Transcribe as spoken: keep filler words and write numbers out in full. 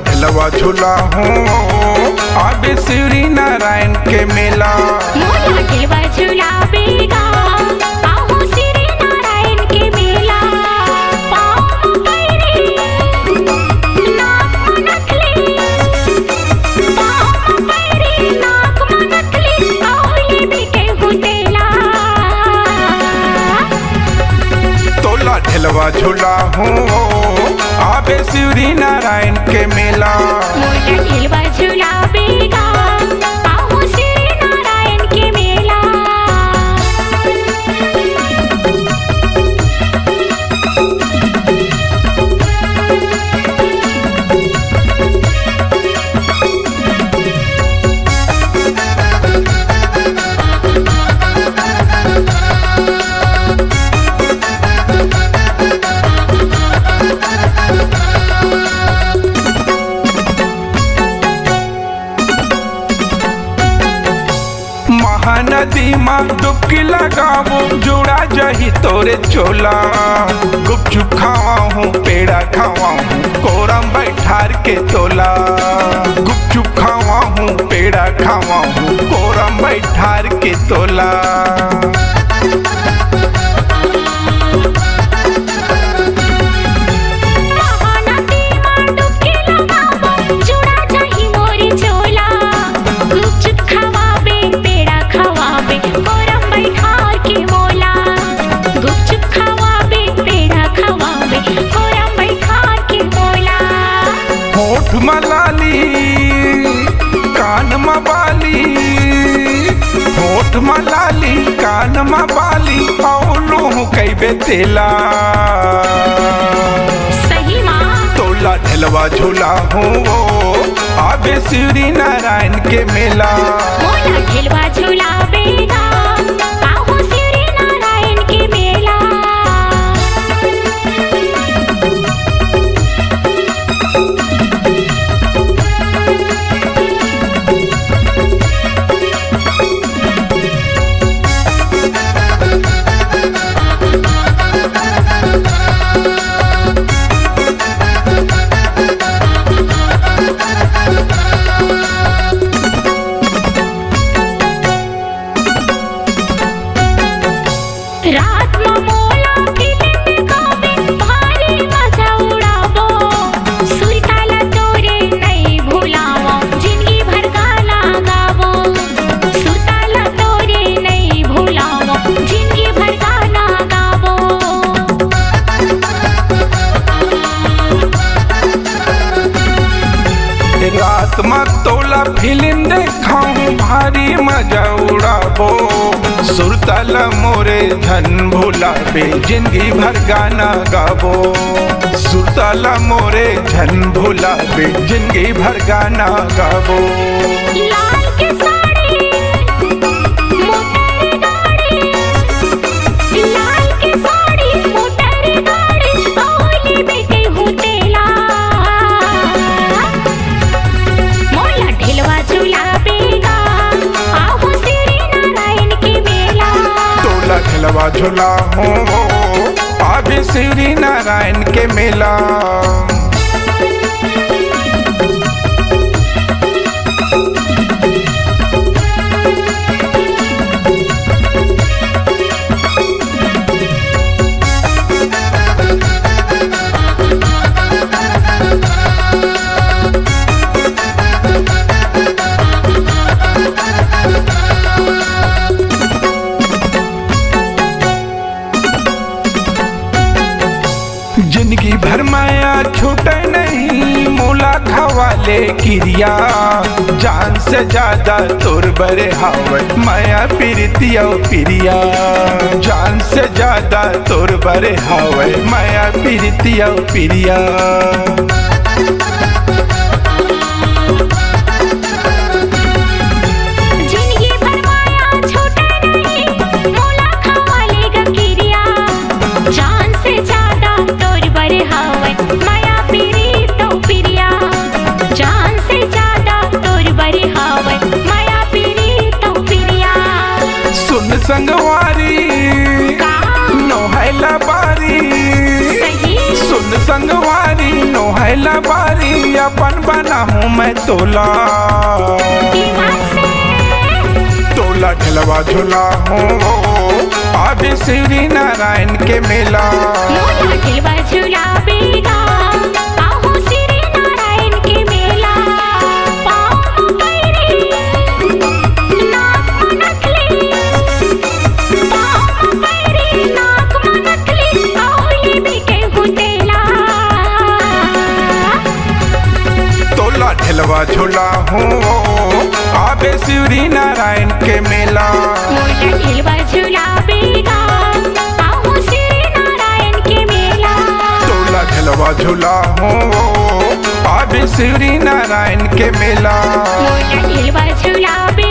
झुलाहूँ आबे शिवरी नारायण के मेला। मोला ढिलवा झुलाबे गा, आहूँ शिवरी नारायण के मेला। पाँव म पैरी, नाक म नथली, पाँव म पैरी, नाक म नथली, अउ लेबे के हुतेला। तोला ढिलवा झुलाहूँ आबे शिवरी नारायण के मेला। मोला ढिलवा झुलाबे गा, आहूँ शिवरी नारायण के मेला। महानदी म डुबकी लगाबो, जुड़ा जाही तोरे चोला। गुपचुप खावाहूँ, पेड़ा खावाहूँ, कोरम बैठार के तोला। गुपचुप खावाहूँ, पेड़ा खावाहूँ, कोरम बैठार के तोला। महानदी म डुबकी लगाबो, जुड़ा जाही मोर चोला। गुपचुप खवाबे, पेड़ा खवाबे, कोरम बैठार के मोला। गुपचुप खवाबे, पेड़ा खवाबे, कोरम बैठार के मोला। होठ म लाली, कान म बाली, होठ म लाली, कान म बाली, अउ लूहूँ कइबे तेला। सही मा। तोला ढिलवा झुलाहूँ ओ, आबे शिवरी नारायण के मेला। मोला ढिलवा झुलाबे गा, आहूँ शिवरी नारायण के मेला। रात म मोला फिल्म दिखाबे, भारी मजा उड़ाबो। सुरता ल तोरे नइ भुलावंव, जिनगी भर गाना गाबो। सुरता ल तोरे नइ भुलावंव, जिनगी भर गाना गाबो। रात म तोला फिल्म देखाहूँ, भारी मजा उड़ाबो। सुरता ल मोरे झन भुलाबे, जिनगी भर गाना गाबो। सुरता ल मोरे झन भुलाबे, जिनगी भर गाना गाबो। लाल के साड़ी, मोटर गाड़ी, लाल के साड़ी, मोटर गाड़ी, अउ लेबे के हुतेला। मोला ढिलवा झुलाबे गा, आहूँ शिवरी नारायण के मेला। तोला ढिलवा झुलाहूँ ओ, आबे शिवरी नारायण के मेला। जिनगी भर मया छूटे नहीं, मोला खवा ले किरिया। जान से जादा तोर बरे हावय मया, पीरितिया पिरिया। जान से जादा तोर बरे हावय मया, पीरितिया पिरिया। जिनगी भर मया छूटे नहीं, मोला खवा ले गा किरिया। जान से जादा तोर बरे हावय मया, पीरितिया पिरिया। जान से जादा तोर बरे हावय मया, पीरितिया पिरिया। सुन संगवारी, का? नोहय ला बारी। सही। सुन संगवारी, नोहय ला पन बनाहूँ मैं तोला। दीवान से तोला झलवा झुलाहूँ वो आबे शिवरी नारायण के मेला। मोला झलवा झुलाबे गा, आहूँ श्री नारायण के मेला। पाँव म पैरी, नाक म नथली, पाँव म पैरी, नाक म नथली, अउ लेबे के हुतेला। तोला झलवा झुलाहूँ वो आबे शिवरी नारायण के मेला। मोला झलवा झुलाबे गा, आहूँ श्री नारायण के मेला। तोला झलवा झुलाहूँ वो आबे शिवरी नारायण के मेला। मोला झलवा झुलाबे